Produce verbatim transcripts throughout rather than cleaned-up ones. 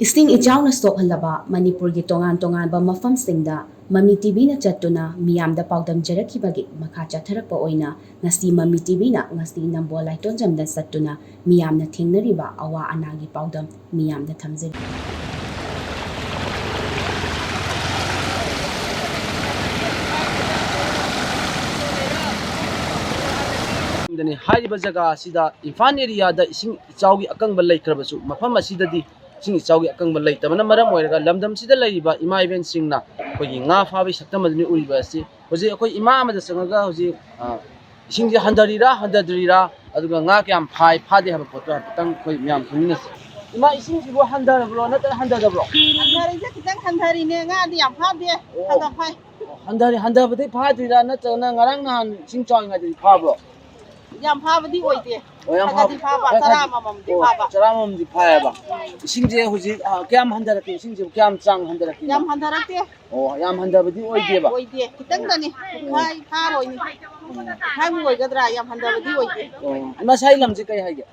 ꯏꯁꯤꯡ ꯏꯆꯥꯎꯅ ꯁꯣꯛꯍꯜꯂꯕ ꯃꯅꯤꯄꯨꯔꯒꯤ ꯇꯣꯉꯥꯟ ꯇꯣꯉꯥꯟꯕ ꯃꯐꯝꯁꯤꯡꯗ ꯃꯃꯤ ꯇꯤꯚꯤꯅ ꯆꯠꯇꯨꯅ ꯃꯤꯌꯥꯝꯗ ꯄꯥꯎꯗꯝꯖꯔꯛꯈꯤꯕꯒꯤ ꯃꯈꯥ ꯆꯠꯊꯔꯛꯄ ꯑꯣꯏꯅ ꯉꯁꯤ ꯃꯃꯤ ꯇꯤꯚꯤꯅ ꯉꯁꯤ ꯅꯝꯕꯣꯜ ꯂꯥꯏꯇꯣꯟꯖꯝꯗ ꯆꯠꯇꯨꯅ ꯃꯤꯌꯥꯝꯅ ꯊꯦꯡꯅꯔꯤꯕ ꯑꯋꯥ ꯑꯅꯥꯒꯤ ꯄꯥꯎꯗꯝ ꯃꯤꯌꯥꯝꯗ ꯊꯝꯖꯔꯤ꯫ ꯍꯥꯏꯔꯤꯕ ꯖꯒꯥ ꯑꯁꯤꯗ ꯏꯝꯐꯥꯜ ꯑꯦꯔꯤꯌꯥꯗ ꯏꯁꯤꯡ ꯏꯆꯥꯎꯒꯤ ꯑꯀꯪꯕ ꯂꯩꯈ꯭ꯔꯕꯁꯨ, ꯃꯐꯝ ꯑꯁꯤꯗꯗꯤ ꯏꯁꯤꯡ ꯏꯆꯥꯎꯒꯤ ꯑꯀꯪꯕ ꯂꯩꯇꯕꯅ ꯃꯔꯝ ꯑꯣꯏꯔꯒ ꯂꯝꯗꯝꯁꯤꯗ ꯂꯩꯔꯤꯕ ꯏꯃꯥ ꯏꯕꯦꯟꯁꯤꯡꯅ ꯑꯩꯈꯣꯏꯒꯤ ꯉꯥ ꯐꯥꯕꯒꯤ ꯁꯛꯇꯝ ꯑꯗꯨꯅꯤ ꯎꯔꯤꯕ ꯑꯁꯤ꯫ ꯍꯧꯖꯤꯛ ꯑꯩꯈꯣꯏ ꯏꯃꯥ ꯑꯃꯗ ꯆꯪꯉꯒ ꯍꯧꯖꯤꯛ, ꯑ, ꯏꯁꯤꯡꯁꯦ ꯍꯟꯊꯔꯤꯔꯥ ꯍꯟꯊꯗ꯭ꯔꯤꯔꯥ, ꯑꯗꯨꯒ ꯉꯥ ꯀꯌꯥꯝ ꯐꯥꯏ ꯐꯥꯗꯦ ꯍꯥꯏꯕ ꯄꯣꯠꯇꯣ ꯍꯥꯏꯐꯦꯠꯇꯪ ꯑꯩꯈꯣꯏ ꯃꯌꯥꯝ ꯈꯪꯃꯤꯟꯅꯁꯤ꯫ ꯏꯃꯥ, ꯏꯁꯤꯡꯁꯤꯕꯨ ꯍꯟꯊꯔꯕ꯭ꯔꯣ ꯅꯠꯇ꯭ꯔꯒ ꯍꯟꯊꯗꯕ꯭ꯔꯣ? ꯍꯟꯊꯔꯤꯁꯦ ꯈꯤꯇꯪ ꯍꯟꯊꯔꯤꯅꯦ, ꯉꯥꯗꯤ ꯌꯥꯝ ꯐꯥꯗꯦ꯫ ꯑꯣ꯫ ꯈꯔ ꯈꯔ ꯐꯥꯏ꯫ ꯍꯟꯊꯔꯤ, ꯍꯟꯊꯕꯗꯤ ꯐꯥꯗ꯭ꯔꯤꯔꯥ ꯅꯠꯇ꯭ꯔꯒꯅ ꯉꯔꯥꯡ ꯅꯍꯥꯟ ꯏꯁꯤꯡ ꯆꯥꯎꯔꯤꯉꯩꯗꯗꯤ ꯐꯥꯕ꯭ꯔꯣ? ꯌꯥꯝ ꯐꯥꯕꯗꯤ ꯑꯣꯏꯗꯦ꯫ ꯑꯣ, ꯌꯥꯝ ꯈꯔ ꯈꯔꯗꯤ ꯐꯥꯕ꯫ ꯐꯥꯕ, ꯑꯣ, ꯆꯔꯥ ꯑꯃꯃꯝꯗꯤ ꯑꯣ, ꯐꯥꯕ꯫ ꯆꯔꯥ ꯑꯃꯃꯝꯗꯤ ꯐꯥꯏꯌꯦꯕ꯫ ꯏꯁꯤꯡꯁꯦ ꯍꯧꯖꯤꯛ, ꯑ, ꯀꯌꯥꯝ ꯍꯟꯊꯔꯛꯀꯦ? ꯏꯁꯤꯡꯁꯦ ꯀꯌꯥꯝ ꯆꯥꯡ ꯍꯟꯊꯔꯛꯀꯦ? ꯌꯥꯝ ꯍꯟꯊꯔꯛꯇꯦ꯫ ꯑꯣ, ꯌꯥꯝ ꯍꯟꯊꯕꯗꯤ ꯑꯣꯏꯗꯦꯕ? ꯑꯣꯏꯗꯦ, ꯈꯤꯇꯪꯗꯅꯤ꯫ ꯄꯨꯡꯈꯥꯏ ꯐꯥꯔꯣꯏꯅꯤ꯫ ꯄꯨꯡꯈꯥꯏꯃꯨꯛ ꯑꯣꯏꯒꯗ꯭ꯔꯥ? ꯌꯥꯝ ꯍꯟꯊꯕꯗꯤ ꯑꯣꯏꯗꯦ꯫ ꯑꯣ, ꯃꯁꯥꯏ ꯂꯝꯁꯦ ꯀꯩ ꯍꯥꯏꯒꯦ?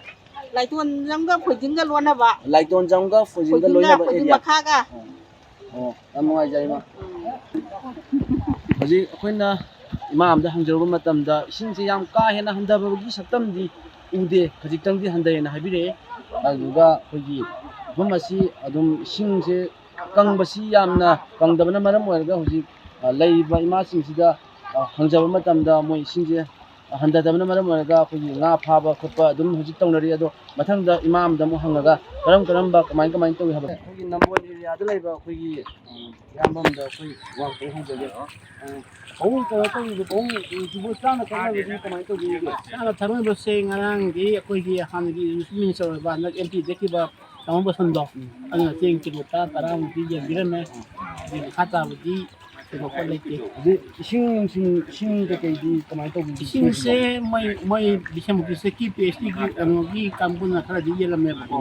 ꯂꯥꯏꯇꯣꯟꯖꯝꯒ ꯐꯣꯏꯖꯤꯡꯒ ꯂꯣꯟꯅꯕ꯫ ꯂꯥꯏꯇꯣꯟꯖꯝꯒ ꯐꯣꯏꯖꯤꯡꯒ ꯐꯣꯏꯖꯤꯡꯒ, ꯂꯣꯟꯅꯕ ꯐꯣꯏꯖꯤꯡ ꯑꯦꯔꯤꯌꯥ꯫ ꯃꯈꯥꯒ꯫ ꯑꯣ, ꯑꯣ, ꯌꯥꯝ ꯅꯨꯡꯉꯥꯏꯖꯔꯦ, ꯏꯃꯥ꯫ ꯍꯧꯖꯤꯛ ꯑꯩꯈꯣꯏꯅ ꯏꯃꯥ ꯑꯝꯗ ꯍꯪꯖꯔꯨꯕ ꯃꯇꯝꯗ, ꯏꯁꯤꯡꯁꯦ ꯌꯥꯝ ꯀꯥ ꯍꯦꯟꯅ ꯍꯟꯊꯕꯒꯤ ꯁꯛꯇꯝꯗꯤ ꯎꯗꯦ, ꯈꯖꯤꯛꯇꯪꯗꯤ ꯍꯟꯊꯩꯑꯅ ꯍꯥꯏꯕꯤꯔꯛꯑꯦ꯫ ꯑꯗꯨꯗꯨꯒ ꯑꯩꯈꯣꯏꯒꯤ ꯃꯐꯝ ꯑꯁꯤ ꯑꯗꯨꯝ ꯏꯁꯤꯡꯁꯦ ꯀꯪꯕꯁꯤ ꯌꯥꯝꯅ ꯀꯪꯗꯕꯅ ꯃꯔꯝ ꯑꯣꯏꯔꯒ ꯍꯧꯖꯤꯛ, ꯑ, ꯂꯩꯔꯤꯕ ꯏꯃꯥꯁꯤꯡꯁꯤꯗ, ꯑ, ꯍꯪꯖꯕ ꯃꯇꯝꯗ ꯃꯣꯏ ꯏꯁꯤꯡꯁꯦ ꯍꯟꯊꯗꯕꯅ ꯃꯔꯝ ꯑꯣꯏꯔꯒ ꯑꯩꯈꯣꯏꯒꯤ ꯉꯥ ꯐꯥꯕ ꯈꯣꯠꯄ ꯑꯗꯨꯝ ꯍꯧꯖꯤꯛ ꯇꯧꯅꯔꯤ꯫ ꯑꯗꯣ ꯃꯊꯪꯗ ꯏꯃꯥ ꯑꯝꯗ ꯑꯃꯨꯛ ꯍꯪꯉꯒ ꯀꯔꯝ ꯀꯔꯝꯕ, ꯀꯃꯥꯏ ꯀꯃꯥꯏꯅ ꯇꯧꯏ ꯍꯥꯏꯕ꯫ ꯑꯩꯈꯣꯏꯒꯤ ꯅꯝꯕꯣꯜ ꯑꯦꯔꯤꯌꯥꯗ ꯂꯩꯕ ꯑꯩꯈꯣꯏꯒꯤ, ꯎꯝ, ꯏꯌꯥꯝꯕ ꯑꯝꯗ ꯑꯩꯈꯣꯏ ꯋꯥ ꯈꯤꯇꯪ ꯍꯪꯖꯒꯦ꯫ ꯎꯝ, ꯄꯥꯕꯨꯡ, ꯀꯩꯅꯣ ꯇꯧꯔꯤꯕ ꯄꯥꯕꯨꯡ, ꯎꯝ, ꯁꯤꯕꯨ ꯆꯥꯅ ꯊꯛꯅꯕꯗꯤ ꯀꯃꯥꯏꯅ ꯇꯧꯕꯤꯔꯤꯒꯦ? ꯆꯥꯅ ꯊꯛꯅꯕꯁꯦ ꯉꯔꯥꯡꯗꯤ ꯑꯩꯈꯣꯏꯒꯤ ꯍꯥꯟꯅꯒꯤ ꯏꯟꯁꯇ꯭ꯔꯨꯃꯦꯟ ꯑꯣꯏꯕ ꯍꯟꯗꯛ ꯑꯦꯝ ꯄꯤ ꯗꯦꯛꯈꯤꯕ ꯇꯥꯃꯣ ꯕꯁꯟꯗꯣ, ꯎꯝ꯫ ꯑꯗꯨꯅ ꯆꯦꯡ ꯀꯤꯂꯣ ꯇꯔꯥ, ꯇꯔꯥꯃꯨꯛꯇꯤ ꯌꯦꯟꯕꯤꯔꯝꯃꯦ꯫ ꯑꯗꯨ ꯃꯈꯥ ꯇꯥꯕꯗꯤ ꯊꯣꯏꯗꯣꯛꯄ ꯂꯩꯇꯦ꯫ ꯑꯗꯨ ꯏꯁꯤꯡ ꯅꯨꯡꯁꯤꯡ, ꯏꯁꯤꯡ ꯀꯩꯀꯩꯗꯤ ꯀꯃꯥꯏꯅ ꯇꯧꯕꯤꯒꯦ? ꯏꯁꯤꯡꯁꯦ ꯃꯣꯏ, ꯃꯣꯏ ꯗꯤ ꯁꯤ ꯑꯦꯝ ꯑꯣꯐꯤꯁꯇꯒꯤ ꯄꯤ ꯑꯩꯆ ꯗꯤꯒꯤ ꯀꯩꯅꯣꯒꯤ ꯀꯥꯡꯕꯨꯅ ꯈꯔꯗꯤ ꯌꯦꯜꯂꯝꯃꯦꯕꯀꯣ꯫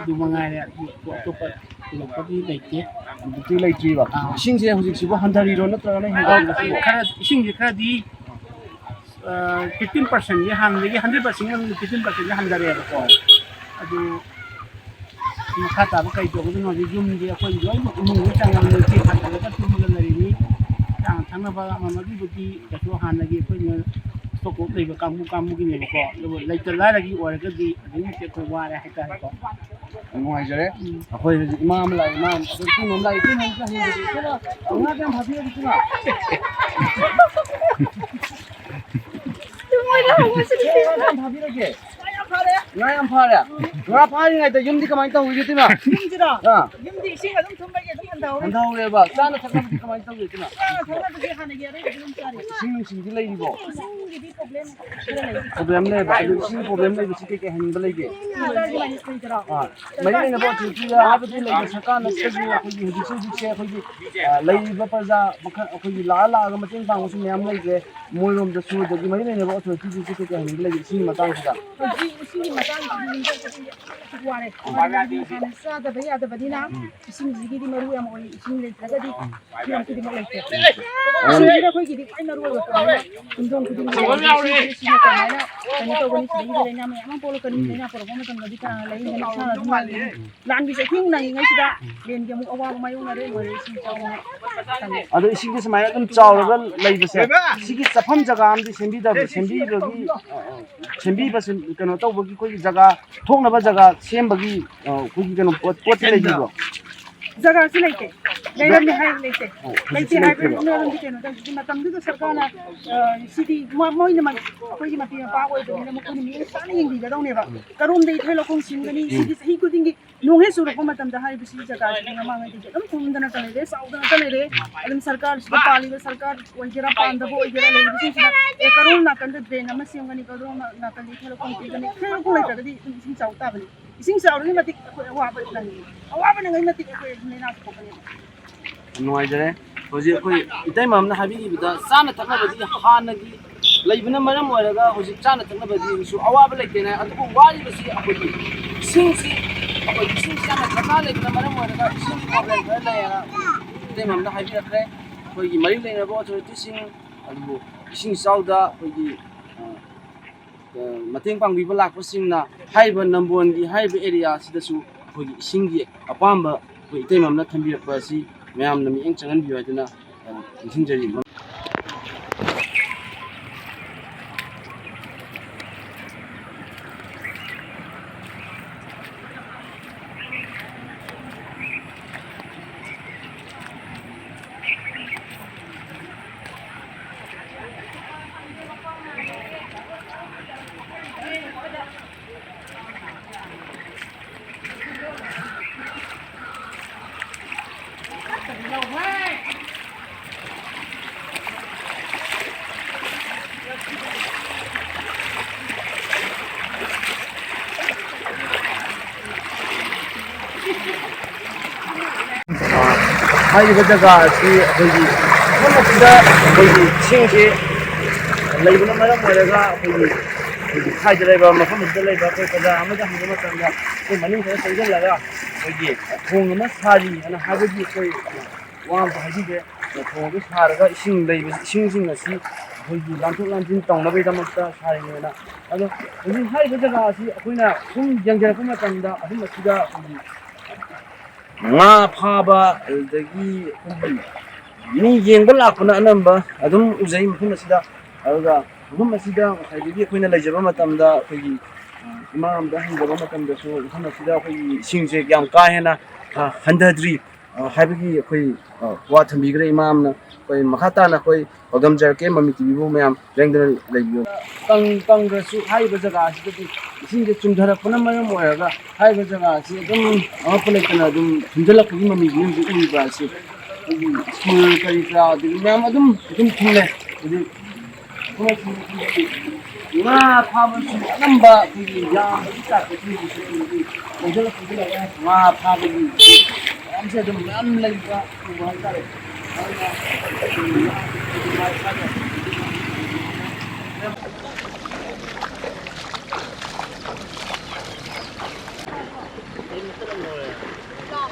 ꯑꯗꯨ ꯃꯉꯥꯏꯔꯦ, ꯑꯗꯨ ꯑꯇꯣꯞꯄ ꯊꯣꯏꯗꯣꯛꯄꯗꯤ ꯂꯩꯇꯦ꯫ ꯍꯧꯖꯤꯛꯇꯤ ꯂꯩꯇ꯭ꯔꯤꯕ? ꯑꯥ꯫ ꯏꯁꯤꯡꯁꯦ ꯍꯧꯖꯤꯛꯁꯤꯕꯨ ꯍꯟꯊꯔꯤꯔꯣ ꯅꯠꯇ꯭ꯔꯒꯅ ꯍꯦꯟꯒꯠꯂꯤꯔꯣ ꯁꯤꯕꯣ? ꯈꯔ, ꯏꯁꯤꯡꯁꯦ ꯈꯔꯗꯤ, ꯑ, ꯐꯤꯐꯇꯤꯟ ꯄꯥꯔꯁꯦꯟꯒꯤ ꯍꯥꯟꯅꯗꯒꯤ ꯍꯟꯗ꯭ꯔꯦꯠ ꯄꯥꯔꯁꯦꯟꯒꯤ ꯃꯅꯨꯡꯗ ꯐꯤꯐꯇꯤꯟ ꯄꯥꯔꯁꯦꯟꯒꯤ ꯍꯟꯊꯔꯛꯑꯦꯕꯀꯣ꯫ ꯑꯗꯨ ꯃꯈꯥ ꯇꯥꯕ ꯀꯔꯤ ꯇꯧꯒꯗꯣꯏꯅꯣ? ꯍꯧꯖꯤꯛ ꯌꯨꯝꯗꯤ ꯑꯩꯈꯣꯏ ꯂꯣꯏꯅꯃꯛ ꯏꯃꯨꯡ ꯂꯣꯏ ꯆꯪꯉꯕꯅꯤ, ꯆꯦꯛ ꯊꯥꯡꯒꯠꯂꯒ ꯇꯨꯝꯃꯒ ꯂꯩꯔꯤꯅꯤ꯫ ꯆꯥꯅ ꯊꯛꯅꯕ ꯑꯃ ꯑꯃꯒꯤꯕꯨꯗꯤ ꯀꯩꯁꯨ ꯍꯥꯟꯅꯒꯤ ꯑꯩꯈꯣꯏꯅ ꯁꯣꯛ ꯂꯩꯕ ꯀꯥꯡꯕꯨ ꯀꯥꯡꯕꯨꯒꯤꯅꯦꯕꯀꯣ꯫ ꯑꯗꯨꯕꯨ ꯂꯩꯇ ꯂꯥꯏꯔꯒꯤ ꯑꯣꯏꯔꯒꯗꯤ ꯑꯗꯨꯛꯀꯤ ꯃꯇꯤꯛ ꯑꯩꯈꯣꯏ ꯋꯥꯔꯦ ꯍꯥꯏꯇꯥꯔꯦꯀꯣ꯫ ꯌꯥꯝ ꯅꯨꯡꯉꯥꯏꯖꯔꯦ꯫ ꯎꯝ꯫ ꯑꯩꯈꯣꯏ ꯍꯧꯖꯤꯛ ꯏꯃꯥ ꯑꯃ ꯂꯥꯛꯑꯦ, ꯏꯃꯥ ꯑꯃ, ꯑꯩꯈꯣꯏ ꯏꯇꯩꯃ ꯑꯃ ꯂꯥꯛꯑꯦ, ꯏꯇꯩꯃ ꯑꯃ ꯍꯪꯕꯗꯤ, "ꯏꯇꯩꯃ, ꯉꯥ ꯀꯌꯥꯝ ꯐꯥꯕꯤꯔꯒꯦ, ꯏꯇꯩꯃ?" ꯉꯥ ꯀꯌꯥꯝ ꯐꯥꯕꯤꯔꯒꯦ? ꯉꯥ ꯌꯥꯝ ꯐꯥꯔꯦ꯫ ꯉꯥ ꯐꯥꯔꯤꯉꯩꯗ ꯌꯨꯝꯗꯤ ꯀꯃꯥꯏꯅ ꯇꯧꯔꯤꯒꯦ, ꯏꯇꯩꯃ? ꯌꯨꯝꯁꯤꯔꯣ? ꯑꯥ꯫ ꯌꯨꯝꯗꯤ ꯏꯁꯤꯡ ꯑꯗꯨꯝ ꯊꯨꯝꯕꯒꯤ ꯑꯗꯨꯝ ꯍꯟꯊꯍꯧꯔꯦ꯫ ꯍꯟꯊꯍꯧꯔꯦꯕ꯫ ꯆꯥꯅ ꯊꯛꯅꯕꯗꯤ ꯀꯃꯥꯏꯅ ꯇꯧꯒꯦ, ꯏꯇꯩꯃ? ꯆꯥꯅ ꯊꯛꯅꯕꯗꯤ ꯍꯥꯟꯅꯒꯤ ꯑꯔꯩꯕꯗꯤ ꯑꯗꯨꯝ ꯆꯥꯔꯤ꯫ ꯏꯁꯤꯡ ꯅꯨꯡꯁꯤꯡꯗꯤ ꯂꯩꯔꯤꯕꯣ? ꯏꯁꯤꯡꯒꯤꯗꯤ problem ꯈꯔ ꯂꯩ꯫ Problem ꯂꯩꯕ꯫ ꯑꯗꯨ ꯏꯁꯤꯡ problem ꯂꯩꯕꯁꯤ ꯀꯩ ꯀꯩ ꯍꯥꯏꯅꯤꯡꯕ ꯂꯩꯒꯦ? ꯏꯁꯤꯡ ꯑꯗꯨꯋꯥꯏꯒꯤ ꯃꯅꯤꯄꯨꯔꯤꯗꯔꯣ? ꯑꯥ꯫ ꯃꯔꯤ ꯂꯩꯅꯕ authority ꯍꯥꯏꯕꯗꯤ ꯂꯩꯕ ꯁꯔꯀꯥꯔꯅ ꯁꯤꯗꯁꯨ ꯑꯩꯈꯣꯏꯒꯤ ꯍꯧꯖꯤꯛꯁꯨ ꯍꯧꯖꯤꯛꯁꯦ ꯑꯩꯈꯣꯏꯒꯤ, ꯑ, ꯂꯩꯔꯤꯕ ꯄ꯭ꯔꯖꯥ ꯃꯈꯜ ꯑꯩꯈꯣꯏꯒꯤ ꯂꯥꯛꯑ ꯂꯥꯛꯑꯒ ꯃꯇꯦꯡ ꯄꯥꯡꯕꯁꯨ ꯃꯌꯥꯝ ꯂꯩꯈ꯭ꯔꯦ꯫ ꯃꯣꯏꯔꯣꯝꯗꯁꯨ, ꯑꯗꯒꯤ ꯃꯔꯤ ꯂꯩꯅꯕ authority ꯁꯤꯡꯁꯨ ꯀꯩ ꯀꯩ ꯍꯥꯏꯅꯤꯡꯕ ꯂꯩꯒꯦ ꯏꯁꯤꯡꯒꯤ ꯃꯇꯥꯡꯁꯤꯗ? ꯍꯧꯖꯤꯛ ꯏꯁꯤꯡꯒꯤ ꯃꯇꯥꯡꯁꯤꯗꯤ ꯌꯨꯝꯊꯣꯡ ꯈꯨꯗꯤꯡꯒꯤ ꯑꯗꯨꯛꯀꯤ ꯃꯇꯤꯛ ꯋꯥꯔꯦ꯫ ꯋꯥꯔꯦ ꯍꯥꯏꯕꯗꯤ ꯍꯥꯟꯅ ꯆꯥꯗꯕ ꯌꯥꯗꯕꯅꯤꯅ ꯎꯝ꯫ ꯏꯁꯤꯡꯁꯤꯒꯤꯗꯤ ꯃꯔꯨ ꯌꯥꯝ ꯑꯣꯏ꯫ ꯏꯁꯤꯡ ꯂꯩꯇ꯭ꯔꯒꯗꯤ ꯎꯝ꯫ ꯍꯤꯔꯝ ꯈꯨꯗꯤꯡꯃꯛ ꯂꯩꯇꯦ꯫ ꯑꯗꯨꯅ ꯏꯁꯤꯡꯁꯤꯅ ꯑꯩꯈꯣꯏꯒꯤꯗꯤ ꯈ꯭ꯋꯥꯏ ꯃꯔꯨ ꯑꯣꯏꯕ ꯄꯣꯠꯅꯤꯅ ꯌꯨꯝꯊꯣꯡ ꯈꯨꯗꯤꯡꯒꯤ ꯂꯩꯔꯤꯕ ꯏꯁꯤꯡꯁꯤꯅ ꯀꯃꯥꯏꯅ ꯀꯩꯅꯣ ꯇꯧꯒꯅꯤ? ꯁꯤꯗꯒꯤꯗꯤ ꯂꯥꯏꯅꯥ ꯃꯌꯥꯝ ꯑꯃ ꯄꯣꯛꯂꯛꯀꯅꯤ꯫ ꯎꯝ꯫ ꯂꯥꯏꯅꯥ ꯄꯣꯛꯂꯛꯄ ꯃꯇꯝꯗꯗꯤ ꯀꯅꯥꯅ ꯂꯥꯏꯌꯦꯡꯒꯅꯤ? ꯏꯁꯥꯅ ꯑꯗꯨꯝ ꯂꯥꯏꯌꯦꯡꯒꯅꯤ꯫ ꯂꯥꯟꯒꯤ ꯆꯩꯊꯦꯡ ꯅꯪꯉꯤꯉꯩꯁꯤꯗ ꯂꯦꯟꯒꯤ ꯑꯃꯨꯛ ꯑꯋꯥꯕ ꯃꯥꯌꯣꯛꯅꯔꯦ, ꯂꯣꯏꯔꯦ, ꯏꯁꯤꯡ ꯏꯆꯥꯎꯅ ꯊꯜꯂꯦ꯫ ꯑꯗꯣ ꯏꯁꯤꯡꯁꯦ ꯁꯨꯃꯥꯏꯅ ꯑꯗꯨꯝ ꯆꯥꯎꯔꯒ ꯂꯩꯕꯁꯦ, ꯁꯤꯒꯤ ꯆꯠꯐꯝ ꯖꯒꯥ ꯑꯃꯗꯤ ꯁꯦꯝꯕꯤꯗꯕ, ꯁꯦꯝꯕꯤꯕꯒꯤ, ꯑ, ꯑ, ꯁꯦꯝꯕꯤꯕ, ꯁꯦꯝ-, ꯀꯩꯅꯣ ꯇꯧꯕꯒꯤ ꯑꯩꯈꯣꯏꯒꯤ ꯖꯒꯥ, ꯊꯣꯛꯅꯕ ꯖꯒꯥ ꯁꯦꯝꯕꯒꯤ, ꯑ, ꯑꯩꯈꯣꯏꯒꯤ ꯀꯩꯅꯣ ꯄꯣꯠ, ꯄꯣꯠꯇꯤ ꯂꯩꯕꯤꯕ꯭ꯔꯣ? ꯖꯒꯥꯁꯤ ꯂꯩꯇꯦ꯫ ꯂꯩꯔꯝꯃꯦ ꯍꯥꯏ ꯂꯩꯇꯦ꯫ ꯑꯣ, ꯍꯧꯖꯤꯛꯁꯨ ꯂꯩꯇꯦ ꯍꯥꯏꯕꯒꯤ ꯂꯩꯇꯦꯕ? ꯃꯔꯝꯗꯤ ꯀꯩꯅꯣ ꯇꯧꯗꯦ꯫ ꯃꯇꯝꯗꯨꯗ ꯁꯔꯀꯥꯔꯅ, ꯑ, ꯁꯤꯗꯤ ꯃꯣ-, ꯃꯣꯏꯅ ꯃ-, ꯑꯩꯈꯣꯏꯒꯤ ꯃꯄꯤ ꯃꯄꯥ ꯑꯣꯏꯕꯅꯤꯅ ꯃꯈꯣꯏꯅ ꯃꯤꯠꯌꯦꯡ ꯆꯪꯅ ꯌꯦꯡꯕꯤꯒꯗꯧꯅꯦꯕ꯫ ꯎꯝ꯫ ꯀꯔꯣꯝꯗ ꯏꯊꯩ ꯂꯧꯈꯣꯡ ꯁꯤꯟꯒꯅꯤ? ꯎꯝ꯫ ꯁꯤꯗꯤ ꯆꯍꯤ ꯈꯨꯗꯤꯡꯒꯤ ꯅꯣꯡ ꯍꯦꯛ ꯆꯨꯔꯛꯄ ꯃꯇꯝꯗ ꯍꯥꯏꯔꯤꯕꯁꯤ ꯖꯒꯥꯁꯤꯗꯤ ꯃꯃꯥꯡꯉꯩꯗꯒꯤ ꯑꯗꯨꯝ ꯊꯨꯝꯗꯅꯇ ꯂꯩꯔꯦ, ꯆꯥꯎꯗꯅꯇ ꯂꯩꯔꯦ꯫ ꯑꯗꯨꯝ ꯁꯔꯀꯥꯔꯁꯤꯗ ꯄꯥꯜꯂꯤꯕ ꯁꯔꯀꯥꯔ ꯑꯣꯏꯒꯦꯔꯥ, ꯄꯥꯟꯗꯕ ꯑꯣꯏꯒꯦꯔꯥ, ꯂꯩꯔꯤꯕꯁꯤꯡꯁꯤꯅ, "ꯑꯦ, ꯀꯔꯣꯝ ꯅꯥꯀꯟꯗ drain ꯑꯃ ꯁꯦꯝꯒꯅꯤ, ꯀꯔꯣꯝ ꯅꯥꯀꯟꯗ ꯏꯊꯩ ꯂꯧꯈꯣꯡ ꯄꯤꯒꯅꯤ?" ꯏꯊꯩ ꯂꯧꯈꯣꯡ ꯂꯩꯇ꯭ꯔꯒꯗꯤ ꯑꯗꯨꯝ ꯏꯁꯤꯡ ꯆꯥꯎ ꯇꯥꯕꯅꯤ꯫ ꯏꯁꯤꯡ ꯆꯥꯎꯔꯤꯉꯩ ꯃꯇꯤꯛ ꯑꯩꯈꯣꯏ ꯑꯋꯥꯕ ꯅꯪꯉꯤ꯫ ꯑꯋꯥꯕ ꯅꯪꯉꯤ ꯃꯇꯤꯛ ꯑꯩꯈꯣꯏ ꯂꯥꯏꯅꯥꯁꯨ ꯄꯣꯛꯀꯅꯦꯕ꯫ ꯌꯥꯝ ꯅꯨꯡꯉꯥꯏꯖꯔꯦ꯫ ꯍꯧꯖꯤꯛ ꯑꯩꯈꯣꯏ ꯏꯇꯩꯃ ꯑꯃꯅ ꯍꯥꯏꯕꯤꯈꯤꯕꯗ ꯆꯥꯅ ꯊꯛꯅꯕꯗꯤ ꯍꯥꯟꯅꯒꯤ ꯂꯩꯕꯅ ꯃꯔꯝ ꯑꯣꯏꯔꯒ ꯍꯧꯖꯤꯛ ꯆꯥꯅ ꯊꯛꯅꯕꯗꯤ ꯍꯧꯖꯤꯛꯁꯨ ꯑꯋꯥꯕ ꯂꯩꯇꯦꯅ, ꯑꯗꯨꯕꯨ ꯋꯥꯔꯤꯕꯁꯤ ꯑꯩꯈꯣꯏꯒꯤ ꯏꯁꯤꯡꯁꯤ, ꯑꯩꯈꯣꯏꯒꯤ ꯏꯁꯤꯡꯁꯤ ꯌꯥꯝꯅ ꯗꯔꯀꯥꯔ ꯂꯩꯕꯅ ꯃꯔꯝ ꯑꯣꯏꯔꯒ ꯏꯁꯤꯡꯒꯤ problem ꯈꯔ ꯂꯩꯌꯦꯅ ꯏꯇꯩꯃ ꯑꯃꯅ ꯍꯥꯏꯕꯤꯔꯛꯈ꯭ꯔꯦ꯫ ꯑꯩꯈꯣꯏꯒꯤ ꯃꯔꯤ ꯂꯩꯅꯕ authority ꯁꯤꯡ, ꯑꯗꯨꯕꯨ ꯏꯁꯤꯡ ꯏꯆꯥꯎꯗ ꯑꯩꯈꯣꯏꯒꯤ, ꯑ, ꯑ, ꯃꯇꯦꯡ ꯄꯥꯡꯕꯤꯕ ꯂꯥꯛꯄꯁꯤꯡꯅ ꯍꯥꯏꯔꯤꯕ ꯅꯝꯕꯣꯜꯒꯤ ꯍꯥꯏꯔꯤꯕ area ꯑꯁꯤꯗꯁꯨ ꯑꯩꯈꯣꯏꯒꯤ ꯏꯁꯤꯡꯒꯤ ꯑꯄꯥꯝꯕ ꯑꯩꯈꯣꯏ ꯏꯇꯩꯃ ꯑꯃꯅ ꯊꯝꯕꯤꯔꯛꯄ ꯑꯁꯤ ꯃꯌꯥꯝꯅ ꯃꯤꯠꯌꯦꯡ ꯆꯪꯍꯟꯕꯤꯌꯨ ꯍꯥꯏꯗꯨꯅ, ꯑ, ꯅꯤꯡꯁꯤꯡꯖꯔꯤ꯫ ꯍꯥꯏꯔꯤꯕ ꯖꯒꯥ ꯑꯁꯤ ꯑꯩꯈꯣꯏꯒꯤ ꯃꯐꯝ ꯑꯁꯤꯗ ꯑꯩꯈꯣꯏꯒꯤ ꯏꯁꯤꯡꯁꯤ ꯂꯩꯕꯅ ꯃꯔꯝ ꯑꯣꯏꯔꯒ ꯑꯩꯈꯣꯏꯒꯤ, ꯑꯩꯈꯣꯏꯒꯤ ꯁ꯭ꯋꯥꯏꯗ ꯂꯩꯕ, ꯃꯐꯝ ꯑꯁꯤꯗ ꯂꯩꯕ ꯑꯩꯈꯣꯏ ꯄ꯭ꯔꯖꯥ ꯑꯃꯗ ꯍꯪꯕ ꯃꯇꯝꯗ ꯑꯩꯈꯣꯏ ꯃꯅꯤꯡ ꯈꯔ ꯆꯪꯁꯤꯜꯂꯒ ꯑꯩꯈꯣꯏꯒꯤ ꯊꯣꯡ ꯑꯃ ꯁꯥꯔꯤ ꯍꯥꯏꯅ ꯍꯥꯏꯕꯒꯤ ꯑꯩꯈꯣꯏ ꯋꯥ ꯑꯃꯁꯨ ꯍꯥꯏꯖꯒꯦ꯫ ꯊꯣꯡ ꯑꯗꯨ ꯁꯥꯔꯒ ꯏꯁꯤꯡ ꯂꯩꯕ, ꯏꯁꯤꯡꯁꯤꯡ ꯑꯁꯤ ꯑꯩꯈꯣꯏꯒꯤ ꯂꯥꯟꯊꯣꯛ ꯂꯥꯟꯁꯤꯟ ꯇꯧꯅꯕꯒꯤꯗꯃꯛꯇ ꯁꯥꯔꯤꯅꯦꯅ꯫ ꯑꯗꯣ ꯍꯧꯖꯤꯛ ꯍꯥꯏꯔꯤꯕ ꯖꯒꯥ ꯑꯁꯤ ꯑꯩꯈꯣꯏꯅ ꯁꯨꯝ ꯌꯦꯡꯖꯔꯛꯄ ꯃꯇꯝꯗ ꯑꯍꯨꯝ ꯑꯁꯤꯗ ꯑꯩꯈꯣꯏꯒꯤ ꯉꯥ ꯐꯥꯕ, ꯑꯗꯨꯗꯒꯤ ꯑꯩꯈꯣꯏꯒꯤ ꯃꯤ ꯌꯦꯡꯕ ꯂꯥꯛꯄꯅ ꯑꯅꯝꯕ ꯑꯗꯨꯝ ꯎꯖꯩ ꯃꯐꯝ ꯑꯁꯤꯗ꯫ ꯑꯗꯨꯒ ꯃꯐꯝ ꯑꯁꯤꯗ ꯉꯁꯥꯏꯗꯒꯤ ꯑꯩꯈꯣꯏꯅ ꯂꯩꯖꯕ ꯃꯇꯝꯗ ꯑꯩꯈꯣꯏꯒꯤ, ꯑ, ꯏꯃꯥ ꯑꯃꯗ ꯍꯪꯖꯕ ꯃꯇꯝꯗꯁꯨ ꯃꯐꯝ ꯑꯁꯤꯗ ꯑꯩꯈꯣꯏꯒꯤ ꯏꯁꯤꯡꯁꯦ ꯌꯥꯝ ꯀꯥ ꯍꯦꯟꯅ, ꯑ, ꯍꯟꯊꯗ꯭ꯔꯤ, ꯑ, ꯍꯥꯏꯕꯒꯤ ꯑꯩꯈꯣꯏ, ꯑ, ꯋꯥ ꯊꯝꯕꯤꯈ꯭ꯔꯦ ꯏꯃꯥ ꯑꯃꯅ꯫ ꯑꯩꯈꯣꯏ ꯃꯈꯥ ꯇꯥꯅ ꯑꯩꯈꯣꯏ ꯄꯥꯎꯗꯝꯖꯔꯛꯀꯦ, ꯃꯃꯤ ꯇꯤꯚꯤꯕꯨ ꯃꯌꯥꯝ ꯂꯦꯡꯗꯅ ꯂꯩꯕꯤꯌꯨ꯫ ꯀꯪ-, ꯀꯪꯗ꯭ꯔꯁꯨ ꯍꯥꯏꯔꯤꯕ ꯖꯒꯥ ꯑꯁꯤꯗꯗꯤ ꯏꯁꯤꯡꯁꯦ ꯆꯨꯝꯊꯔꯛꯄꯅ ꯃꯔꯝ ꯑꯣꯏꯔꯒ ꯍꯥꯏꯔꯤꯕ ꯖꯒꯥ ꯑꯁꯤ ꯑꯗꯨꯝ ꯑꯃꯠꯄ ꯂꯩꯇꯅ ꯑꯗꯨꯝ ꯊꯨꯝꯖꯤꯜꯂꯛꯄꯒꯤ ꯃꯃꯤꯁꯤꯅ ꯍꯧꯖꯤꯛ ꯎꯔꯤꯕ ꯑꯁꯤ ꯑꯩꯈꯣꯏꯒꯤ ꯁ꯭ꯀꯨꯜ ꯀꯔꯤ ꯀꯔꯥ ꯑꯗꯒꯤ ꯃꯌꯥꯝ ꯑꯗꯨꯝ, ꯑꯗꯨꯝ ꯊꯨꯝꯂꯦ꯫ ꯍꯧꯖꯤꯛ ꯉꯥ ꯐꯥꯕꯁꯨ ꯑꯅꯝꯕ ꯑꯩꯈꯣꯏꯒꯤ ꯌꯥꯝꯕꯒꯤ ꯆꯥꯡꯗ ꯑꯩꯈꯣꯏꯒꯤ ꯁ꯭ꯀꯨꯜꯒꯤ ꯆꯪꯁꯤꯜꯂ ꯆꯪꯁꯤꯜꯂꯒ ꯉꯥ ꯐꯥꯕꯒꯤ ꯃꯌꯥꯝꯁꯦ ꯑꯗꯨꯝ ꯃꯌꯥꯝ ꯂꯩꯕ ꯎꯕ ꯍꯥꯏꯇꯥꯔꯦ꯫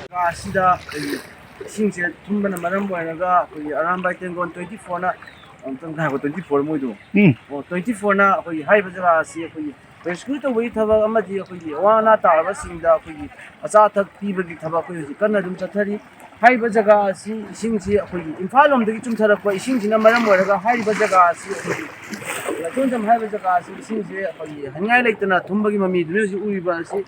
ꯑꯗꯨꯅ ꯑꯁꯤꯗ ꯑꯩꯈꯣꯏꯒꯤ ꯏꯁꯤꯡꯁꯦ ꯊꯨꯝꯕꯅ ꯃꯔꯝ ꯑꯣꯏꯔꯒ ꯑꯩꯈꯣꯏꯒꯤ ꯑꯔꯥꯝꯕꯥꯏ ꯇꯦꯡꯒꯣꯟ twenty four ꯅ, ꯑꯝꯇꯪ ꯉꯥꯏꯈꯣ, twenty four ꯃꯣꯏꯗꯣ? ꯎꯝ꯫ ꯑꯣ, twenty four ꯅ ꯑꯩꯈꯣꯏꯒꯤ ꯍꯥꯏꯔꯤꯕ ꯖꯒꯥ ꯑꯁꯤ ꯑꯩꯈꯣꯏꯒꯤ ꯔꯦꯁꯀ꯭ꯌꯨ ꯇꯧꯕꯒꯤ ꯊꯕꯛ ꯑꯃꯗꯤ ꯑꯩꯈꯣꯏꯒꯤ ꯑꯋꯥ ꯑꯅꯥ ꯇꯥꯔꯕꯁꯤꯡꯗ ꯑꯩꯈꯣꯏꯒꯤ ꯑꯆꯥ ꯑꯊꯛ ꯄꯤꯕꯒꯤ ꯊꯕꯛ ꯑꯩꯈꯣꯏ ꯍꯧꯖꯤꯛ ꯀꯟꯅ ꯑꯗꯨꯝ ꯆꯠꯊꯔꯤ꯫ ꯍꯥꯏꯔꯤꯕ ꯖꯒꯥ ꯑꯁꯤ ꯏꯁꯤꯡꯁꯤ ꯑꯩꯈꯣꯏꯒꯤ ꯏꯝꯐꯥꯜ ꯂꯣꯝꯗꯒꯤ ꯆꯨꯝꯊꯔꯛꯄ ꯏꯁꯤꯡꯁꯤꯅ ꯃꯔꯝ ꯑꯣꯏꯔꯒ ꯍꯥꯏꯔꯤꯕ ꯖꯒꯥ ꯑꯁꯤ ꯑꯩꯈꯣꯏꯒꯤ ꯂꯥꯏꯊꯣꯟꯖꯝ ꯍꯥꯏꯔꯤꯕ ꯖꯒꯥ ꯑꯁꯤ ꯏꯁꯤꯡꯁꯦ ꯑꯩꯈꯣꯏꯒꯤ ꯍꯟꯉꯥꯏ ꯂꯩꯇꯅ ꯊꯨꯝꯕꯒꯤ ꯃꯃꯤꯗꯨꯅ ꯍꯧꯖꯤꯛ ꯎꯔꯤꯕ ꯑꯁꯤ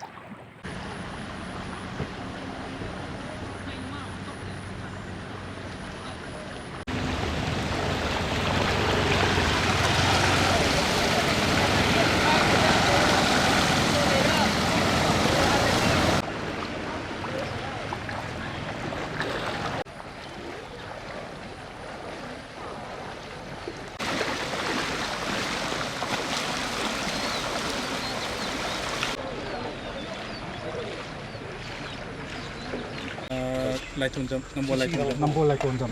ꯂꯥꯏꯊꯣꯟꯖꯝ, ꯅꯝꯕꯣꯜ ꯂꯥꯏꯊꯣꯟꯖꯝ꯫ ꯅꯝꯕꯣꯜ ꯂꯥꯏꯊꯣꯟꯖꯝ꯫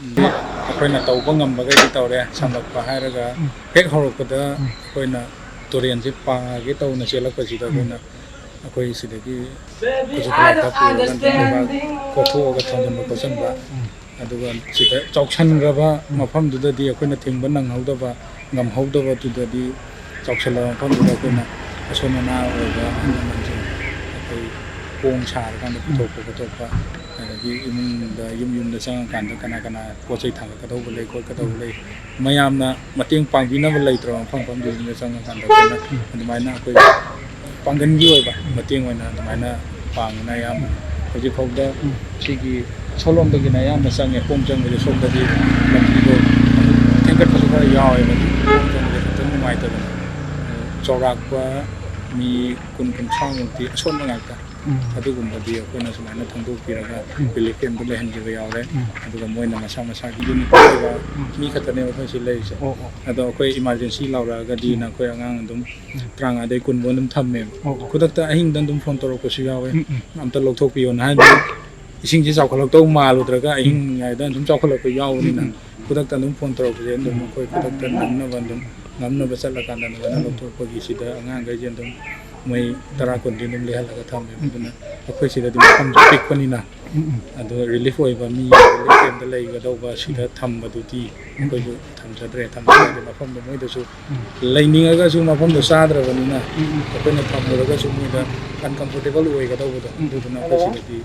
ꯑꯩꯈꯣꯏꯅ ꯇꯧꯕ ꯉꯝꯕꯈꯩꯗꯤ ꯇꯧꯔꯦ꯫ ꯁꯝꯂꯞꯄ ꯍꯥꯏꯔꯒ, ꯎꯝ꯫ ꯍꯦꯛ ꯍꯧꯔꯛꯄꯗ, ꯎꯝ꯫ ꯑꯩꯈꯣꯏꯅ ꯇꯨꯔꯦꯟꯁꯦ ꯄꯥꯒꯦ ꯇꯧꯅ ꯆꯦꯜꯂꯛꯄꯁꯤꯗ, ꯎꯝ꯫ ꯑꯩꯈꯣꯏꯅ, ꯑꯩꯈꯣꯏ ꯁꯤꯗꯒꯤ ꯈꯨꯠꯁꯨ ꯈꯨꯠꯂꯥꯏ ꯈꯔ ꯄꯨꯔꯒ ꯂꯩꯕꯥꯛ ꯀꯣꯊꯣꯛꯑꯒ ꯊꯣꯟꯖꯤꯟꯕ ꯈꯣꯠꯆꯤꯟꯕ, ꯎꯝ꯫ ꯑꯗꯨꯒ ꯁꯤꯗ ꯆꯥꯎꯁꯟꯈ꯭ꯔꯕ, ꯎꯝ꯫ ꯃꯐꯝꯗꯨꯗꯗꯤ ꯑꯩꯈꯣꯏꯅ ꯊꯤꯡꯕ ꯅꯪꯍꯧꯗꯕ, ꯉꯝꯍꯧꯗꯕꯗꯨꯗꯗꯤ ꯆꯥꯎꯁꯜꯂꯕ ꯃꯐꯝꯗꯨꯗ ꯑꯩꯈꯣꯏꯅ ꯑꯁꯣꯟ ꯑꯅꯥ ꯑꯣꯏꯕ ꯑꯍꯜ ꯂꯃꯟꯁꯤꯡ ꯑꯩꯈꯣꯏ ꯄꯣꯡ ꯁꯥꯔꯀꯥꯟꯗ ꯄꯤꯊꯣꯛꯄ ꯈꯣꯠꯇꯣꯛꯄ, ꯑꯗꯒꯤ ꯏꯃꯨꯡꯗ, ꯌꯨꯝ ꯌꯨꯝꯗ ꯆꯪꯉꯀꯥꯟꯗ ꯀꯅꯥ ꯀꯅꯥ ꯄꯣꯠ ꯆꯩ ꯊꯥꯡꯒꯠꯀꯗꯧꯕ ꯂꯩ, ꯈꯣꯠꯀꯗꯧꯕ ꯂꯩ, ꯃꯌꯥꯝꯅ ꯃꯇꯦꯡ ꯄꯥꯡꯕꯤꯅꯕ ꯂꯩꯇ꯭ꯔꯕ ꯃꯐꯝ ꯃꯐꯝꯗꯨꯗ ꯆꯪꯉꯀꯥꯟꯗ ꯑꯩꯈꯣꯏꯅ ꯑꯗꯨꯃꯥꯏꯅ ꯑꯩꯈꯣꯏ ꯄꯥꯡꯒꯜꯒꯤ ꯑꯣꯏꯕ ꯃꯇꯦꯡ ꯑꯣꯏꯅ ꯑꯗꯨꯃꯥꯏꯅ ꯄꯥꯡꯕꯅ ꯑꯌꯥꯝꯕ꯫ ꯍꯧꯖꯤꯛ ꯐꯥꯎꯗ ꯎꯝ꯫ ꯁꯤꯒꯤ ꯁꯣꯝꯂꯣꯝꯗꯒꯤꯅ ꯑꯌꯥꯝꯕ ꯆꯪꯉꯦ, ꯄꯣꯡ ꯆꯪꯕꯁꯦ ꯁꯣꯝꯗꯗꯤ ꯂꯝꯕꯤꯗꯣ ꯊꯦꯡꯒꯠꯄꯁꯨ ꯈꯔ ꯌꯥꯎꯋꯦꯕ꯫ ꯄꯣꯡ ꯆꯪꯕꯁꯦ ꯈꯤꯇꯪ ꯅꯨꯡꯉꯥꯏꯇꯕꯅꯤ꯫ ꯆꯥꯎꯔꯥꯛꯄ ꯃꯤ ꯀꯨꯟ ꯀꯨꯟꯊ꯭ꯔꯥꯃꯨꯛꯇꯤ ꯑꯁꯣꯟꯕ ꯉꯥꯛꯇ꯫ ꯎꯝ꯫ ꯑꯗꯨꯒꯨꯝꯕꯗꯤ ꯑꯩꯈꯣꯏꯅ ꯁꯨꯃꯥꯏꯅ ꯊꯦꯡꯗꯣꯛꯄꯤꯔꯒ ꯎꯝ꯫ ꯔꯤꯂꯤꯐ ꯀꯦꯝꯞꯇ ꯂꯩꯍꯟꯈꯤꯕ ꯌꯥꯎꯔꯦ꯫ ꯎꯝ꯫ ꯑꯗꯨꯒ ꯃꯣꯏꯅ ꯃꯁꯥ ꯃꯁꯥꯒꯤ ꯌꯨꯅꯤꯠ ꯑꯣꯏꯕ ꯎꯝ꯫ ꯃꯤ ꯈꯛꯇꯅꯦꯕ ꯑꯩꯈꯣꯏ ꯁꯤ ꯂꯩꯔꯤꯁꯦ꯫ ꯑꯣ, ꯑꯣ꯫ ꯑꯗꯣ ꯑꯩꯈꯣꯏ ꯏꯃꯥꯔꯖꯦꯟꯁꯤ ꯂꯥꯎꯔꯛꯑꯒꯗꯤꯅ ꯎꯝ꯫ ꯑꯩꯈꯣꯏ ꯑꯉꯥꯡ ꯑꯗꯨꯝ ꯎꯝ꯫ ꯇꯔꯥꯃꯉꯥꯗꯩ ꯀꯨꯟꯕꯨ ꯑꯗꯨꯝ ꯊꯝꯃꯦꯕ꯫ ꯑꯣ, ꯑꯣ꯫ ꯈꯨꯗꯛꯇ ꯑꯍꯤꯡꯗ ꯑꯗꯨꯝ ꯐꯣꯟ ꯇꯧꯔꯛꯄꯁꯨ ꯌꯥꯎꯋꯦ꯫ ꯎꯝ, ꯎꯝ꯫ "ꯑꯝꯇ ꯂꯧꯊꯣꯛꯄꯤꯌꯣꯅ", ꯍꯥꯏꯗꯤ ꯏꯁꯤꯡꯁꯦ ꯆꯥꯎꯈꯠꯂꯛꯇꯧ ꯃꯥꯜꯂꯨꯗ꯭ꯔꯒ ꯎꯝ꯫ ꯑꯍꯤꯡ ꯉꯥꯏꯗ ꯑꯗꯨꯝ ꯆꯥꯎꯈꯠꯂꯛꯄ ꯌꯥꯎꯕꯅꯤꯅ ꯎꯝ, ꯎꯝ꯫ ꯈꯨꯗꯛꯇ ꯑꯗꯨꯝ ꯐꯣꯟ ꯇꯧꯔꯛꯄꯁꯦ ꯑꯗꯨꯝ ꯎꯝ꯫ ꯑꯩꯈꯣꯏ ꯈꯨꯗꯛꯇ ꯅꯪꯅꯕ ꯑꯗꯨꯝ ꯉꯝꯅꯕ ꯆꯠꯂꯀꯥꯟꯗ ꯑꯗꯨꯃꯥꯏꯅ ꯎꯝ꯫ ꯂꯧꯊꯣꯛꯄꯒꯤ ꯁꯤꯗ ꯑꯉꯥꯡꯈꯩꯁꯦ ꯑꯗꯨꯝ ꯃꯣꯏ ꯇꯔꯥ ꯀꯨꯟꯗꯤ ꯑꯗꯨꯝ ꯂꯦꯛꯍꯜꯂꯒ ꯊꯝꯃꯦ꯫ ꯑꯗꯨꯅ ꯑꯩꯈꯣꯏ ꯁꯤꯗꯗꯤ ꯃꯐꯝꯁꯨ ꯄꯤꯛꯄꯅꯤꯅ, ꯎꯝ, ꯎꯝ꯫ ꯑꯗꯣ ꯔꯤꯂꯤꯐ ꯑꯣꯏꯕ ꯃꯤ ꯔꯤꯂꯤꯐ ꯀꯦꯝꯞꯇ ꯂꯩꯒꯗꯧꯕ ꯁꯤꯗ ꯊꯝꯕꯗꯨꯗꯤ ꯑꯩꯈꯣꯏꯁꯨ ꯊꯝꯖꯗ꯭ꯔꯦ꯫ ꯊꯝꯖꯗ꯭ꯔꯦ ꯃꯐꯝꯗꯣ ꯃꯣꯏꯗꯁꯨ ꯎꯝ꯫ ꯂꯩꯅꯤꯡꯉꯒꯁꯨ ꯃꯐꯝꯗꯣ ꯆꯥꯗ꯭ꯔꯕꯅꯤꯅ ꯎꯝ, ꯎꯝ꯫ ꯑꯩꯈꯣꯏꯅ ꯊꯝꯃꯨꯔꯒꯁꯨ ꯃꯣꯏꯗ ꯑꯟꯀꯝꯐꯣꯔꯇꯦꯕꯜ ꯑꯣꯏꯒꯗꯧꯕꯗꯣ, ꯎꯝ꯫ ꯑꯗꯨꯗꯨꯅ ꯑꯩꯈꯣꯏ ꯁꯤꯗꯗꯤ,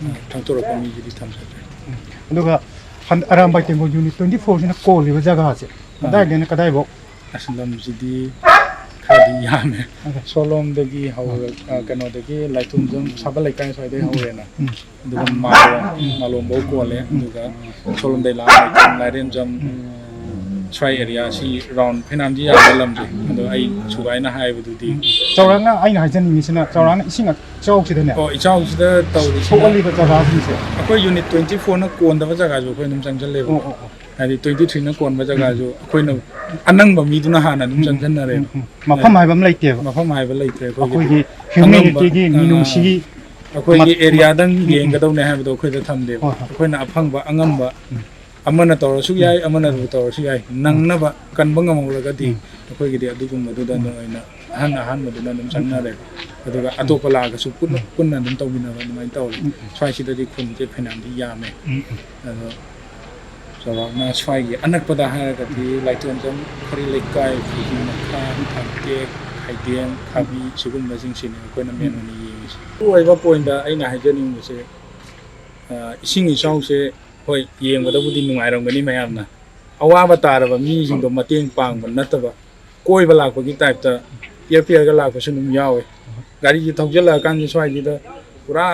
ꯑ, ꯊꯥꯡꯇꯣꯔꯛꯄ ꯃꯤꯒꯤꯗꯤ ꯊꯝꯖꯗ꯭ꯔꯦ꯫ ꯎꯝ꯫ ꯑꯗꯨꯒ ꯍꯟ-, ꯑꯔꯥꯝꯕꯥꯏ ꯇꯦꯡꯒꯣꯜ ꯌꯨꯅꯤꯠ ꯇ꯭ꯋꯦꯟꯇꯤ ꯐꯣꯔꯁꯤꯅ ꯀꯣꯜꯂꯤꯕ ꯖꯒꯥꯁꯦ ꯑꯥ꯫ ꯀꯗꯥꯏꯗꯩꯅ ꯀꯗꯥꯏꯐꯥꯎ? ꯑꯁ, ꯂꯝꯁꯤꯗꯤ ꯈꯔꯗꯤ ꯌꯥꯝꯃꯦ꯫ ꯑꯗ ꯁꯣꯂꯣꯝꯗꯒꯤ ꯍꯧꯔ-, ꯑꯥ, ꯀꯩꯅꯣꯗꯒꯤ ꯂꯥꯏꯊꯣꯡꯖꯝ ꯁꯥꯕ ꯂꯩꯀꯥꯏ ꯁ꯭ꯋꯥꯏꯗꯩ ꯍꯧꯔꯦꯅ꯫ ꯎꯝ꯫ ꯑꯗꯨꯒ ꯃꯥꯂꯣꯝ, ꯃꯥꯂꯣꯝꯐꯧ ꯀꯣꯜꯂꯦ꯫ ꯑꯗꯨꯒ ꯁꯣꯂꯣꯝꯗꯩ ꯂꯥꯛꯑꯒ ꯂꯥꯏꯔꯦꯝꯖꯝ, ꯎꯝ꯫ ꯁ꯭ꯋꯥꯏ ꯑꯦꯔꯤꯌꯥꯁꯤ ꯔꯥꯎꯟ ꯐꯩꯅꯥꯝꯗꯤ ꯌꯥꯝꯕ ꯂꯝꯁꯦ꯫ ꯑꯗꯣ ꯑꯩ ꯁꯨꯒꯥꯏꯅ ꯍꯥꯏꯕꯗꯨꯗꯤ ꯆꯥꯎꯔꯥꯛꯅ ꯑꯩꯅ ꯍꯥꯏꯖꯅꯤꯡꯉꯤꯁꯤꯅ ꯆꯥꯎꯔꯥꯛꯅ ꯏꯁꯤꯡ ꯏꯆꯥꯎꯁꯤꯗꯅꯦ ꯑꯣ, ꯏꯆꯥꯎꯁꯤꯗ ꯇꯧꯔꯤꯁꯤꯅ ꯁꯣꯛꯍꯜꯂꯤꯕ ꯖꯒꯥꯁꯤꯡꯁꯦ꯫ ꯑꯩꯈꯣꯏ ꯌꯨꯅꯤꯠ ꯇ꯭ꯋꯦꯟꯇꯤ ꯐꯣꯔꯅ ꯀꯣꯟꯗꯕ ꯖꯒꯥꯁꯨ ꯑꯩꯈꯣꯏ ꯑꯗꯨꯝ ꯆꯪꯁꯤꯜꯂꯦꯕ꯫ ꯑꯣ, ꯑꯣ, ꯑꯣ꯫ ꯍꯥꯏꯗꯤ ꯇ꯭ꯋꯦꯟꯇꯤ ꯊ꯭ꯔꯤꯅ ꯀꯣꯟꯕ ꯖꯒꯥꯁꯨ ꯑꯩꯈꯣꯏꯅ ꯑꯅꯪꯕ ꯃꯤꯗꯨꯅ ꯍꯥꯟꯅ ꯑꯗꯨꯝ ꯎꯝ, ꯆꯪꯁꯤꯟꯅꯔꯦꯕ꯫ ꯎꯝ, ꯎꯝ꯫ ꯃꯐꯝ ꯍꯥꯏꯕ ꯑꯃ ꯂꯩꯇꯦꯕ꯫ ꯃꯐꯝ ꯍꯥꯏꯕ ꯂꯩꯇ꯭ꯔꯦ ꯑꯩꯈꯣꯏꯒꯤꯗꯤ꯫ ꯑꯩꯈꯣꯏꯒꯤ ꯑꯉꯝꯕ, ꯍ꯭ꯌꯨꯃꯦꯅꯤꯇꯤꯒꯤ, ꯑ, ꯃꯤꯅꯨꯡꯁꯤꯒꯤ ꯑꯩꯈꯣꯏꯒꯤ ꯃꯠ-, ꯑꯦꯔꯤꯌꯥꯗꯪ ꯎꯝ, ꯎꯝ꯫ ꯌꯦꯡꯒꯗꯧꯅꯦ ꯍꯥꯏꯕꯗꯣ ꯑꯩꯈꯣꯏꯗ ꯊꯝꯗꯦꯕ꯫ ꯍꯣꯏ, ꯍꯣꯏ꯫ ꯑꯩꯈꯣꯏꯅ ꯑꯐꯪꯕ ꯑꯉꯝꯕ ꯎꯝ꯫ ꯑꯃꯅ ꯇꯧꯔꯁꯨ ꯌꯥꯏ, ꯑꯃꯅꯕꯨ ꯇꯧꯔꯁꯨ ꯌꯥꯏ, ꯅꯪꯅꯕ ꯀꯟꯕ ꯉꯝꯍꯧꯔꯒꯗꯤ ꯎꯝ꯫ ꯑꯩꯈꯣꯏꯒꯤꯗꯤ ꯑꯗꯨꯒꯨꯝꯕꯗꯨꯗ ꯎꯝ꯫ ꯑꯣꯏꯅ ꯑꯍꯟ ꯑꯍꯥꯟꯕꯗꯨꯅ ꯑꯗꯨꯝ ꯆꯪꯅꯔꯦ꯫ ꯑꯗꯨꯒ ꯑꯇꯣꯞꯄ ꯂꯥꯛꯑꯒꯁꯨ ꯄꯨꯟꯅ, ꯎꯝ꯫ ꯄꯨꯟꯅ ꯑꯗꯨꯝ ꯇꯧꯃꯤꯟꯅꯕ ꯑꯗꯨꯃꯥꯏꯅ ꯇꯧꯔꯦ꯫ ꯎꯝ, ꯎꯝ꯫ ꯁ꯭ꯋꯥꯏꯁꯤꯗꯗꯤ ꯈꯨꯟꯁꯦ ꯐꯅꯌꯥꯝꯗꯤ ꯌꯥꯝꯃꯦ꯫ ꯎꯝ, ꯎꯝ꯫ ꯑꯗꯣ ꯆꯥꯎꯔꯥꯛꯅ ꯁ꯭ꯋꯥꯏꯒꯤ ꯑꯅꯛꯄꯗ ꯍꯥꯏꯔꯒꯗꯤ ꯂꯥꯏꯇꯣꯟꯖꯝ, ꯈꯔꯤ ꯂꯩꯀꯥꯏ, ꯈꯨꯖꯤꯡ ꯃꯈꯥ, ꯊꯥꯡꯇꯦꯛ, ꯈꯩꯗꯦꯡ, ꯈꯥꯕꯤ, ꯁꯤꯒꯨꯝꯕꯁꯤꯡꯁꯤꯅꯤ ꯑꯩꯈꯣꯏꯅ ꯃꯦꯟ ꯑꯣꯏꯅ ꯌꯦꯡꯉꯤꯁꯦ꯫ ꯃꯔꯨꯑꯣꯏꯕ ꯄꯣꯏꯟꯗ ꯑꯩꯅ ꯍꯥꯏꯖꯅꯤꯡꯕꯁꯦ, ꯑ, ꯏꯁꯤꯡ ꯏꯆꯥꯎꯁꯦ ꯍꯣꯏ, ꯌꯦꯡꯕꯗꯕꯨꯗꯤ ꯅꯨꯡꯉꯥꯏꯔꯝꯒꯅꯤ ꯃꯌꯥꯝꯅ꯫ ꯑꯋꯥꯕ ꯇꯥꯔꯕ ꯃꯤꯁꯤꯡꯗꯣ ꯃꯇꯦꯡ ꯄꯥꯡꯕ ꯅꯠꯇꯕ, ꯀꯣꯏꯕ ꯂꯥꯛꯄꯒꯤ ꯇꯥꯏꯞꯇ ꯄꯤꯌꯔ ꯄꯤꯌꯔꯒ ꯂꯥꯛꯄꯁꯨ ꯑꯗꯨꯝ ꯌꯥꯎꯋꯦ꯫ ꯒꯥꯔꯤꯁꯦ ꯊꯧꯖꯤꯜꯂꯛꯑꯀꯥꯟꯁꯤꯗ ꯁ꯭ꯋꯥꯏꯁꯤꯗ ꯄꯨꯔꯥ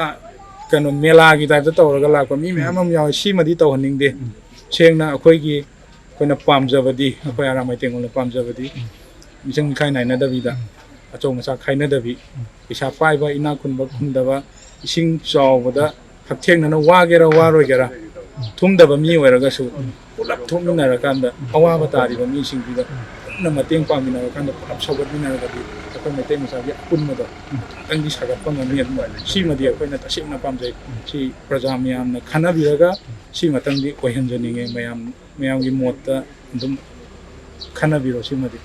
ꯀꯩꯅꯣ ꯃꯦꯂꯥꯒꯤ ꯇꯥꯏꯞꯇ ꯇꯧꯔꯒ ꯂꯥꯛꯄ ꯃꯤ ꯃꯌꯥꯝ ꯑꯃ ꯌꯥꯎꯋꯦ꯫ ꯁꯤꯃꯗꯤ ꯇꯧꯍꯟꯅꯤꯡꯗꯦ꯫ ꯁꯦꯡꯅ ꯑꯩꯈꯣꯏꯒꯤ, ꯑꯩꯈꯣꯏꯅ ꯄꯥꯝꯖꯕꯗꯤ, ꯑꯩꯈꯣꯏ ꯑꯔꯥꯝꯕꯥꯏ ꯇꯦꯡꯒꯣꯜꯅ ꯄꯥꯝꯖꯕꯗꯤ ꯃꯤꯆꯪ ꯃꯤꯈꯥꯏ ꯅꯥꯏꯅꯗꯕꯤꯗ, ꯑꯆꯧ ꯃꯆꯥ ꯈꯥꯏꯅꯗꯕꯤ, ꯄꯩꯁꯥ ꯄꯥꯏꯕ, ꯏꯅꯥꯛ ꯈꯨꯟꯕ, ꯈꯨꯟꯗꯕ, ꯏꯁꯤꯡ ꯆꯥꯎꯕꯗ ꯍꯛꯊꯦꯡꯅꯅ ꯋꯥꯒꯦꯔꯥ ꯋꯥꯔꯣꯏꯒꯦꯔꯥ, ꯊꯨꯝꯗꯕ ꯃꯤ ꯑꯣꯏꯔꯒꯁꯨ ꯄꯨꯂꯞ ꯊꯣꯛꯃꯤꯟꯅꯔꯀꯥꯟꯗ ꯑꯋꯥꯕ ꯇꯥꯔꯤꯕ ꯃꯤꯁꯤꯡꯁꯤꯗ ꯄꯨꯟꯅ ꯃꯇꯦꯡ ꯄꯥꯡꯃꯤꯟꯅꯔꯀꯥꯟꯗ ꯄꯨꯂꯞ ꯁꯧꯒꯠꯃꯤꯟꯅꯔꯒꯗꯤ ꯑꯩꯈꯣꯏ ꯃꯩꯇꯩ ꯃꯆꯥꯒꯤ ꯑꯄꯨꯟꯕꯗꯣ ꯑꯃꯨꯛꯇꯪꯗꯤ ꯁꯥꯒꯠꯄ ꯉꯝꯃꯤ꯫ ꯑꯗꯨꯃꯥꯏꯅ ꯁꯤꯃꯗꯤ ꯑꯩꯈꯣꯏꯅ ꯇꯁꯦꯡꯅ ꯄꯥꯝꯖꯩ꯫ ꯁꯤ ꯄ꯭ꯔꯖꯥ ꯃꯌꯥꯝꯅ ꯈꯟꯅꯕꯤꯔꯒ ꯁꯤ ꯃꯇꯪꯗꯤ ꯑꯣꯏꯍꯟꯖꯅꯤꯡꯉꯦ꯫ ꯃꯌꯥꯝ, ꯃꯌꯥꯝꯒꯤ ꯃꯣꯠꯇ ꯑꯗꯨꯝ ꯈꯟꯅꯕꯤꯔꯣ ꯁꯤꯃꯗꯤ꯫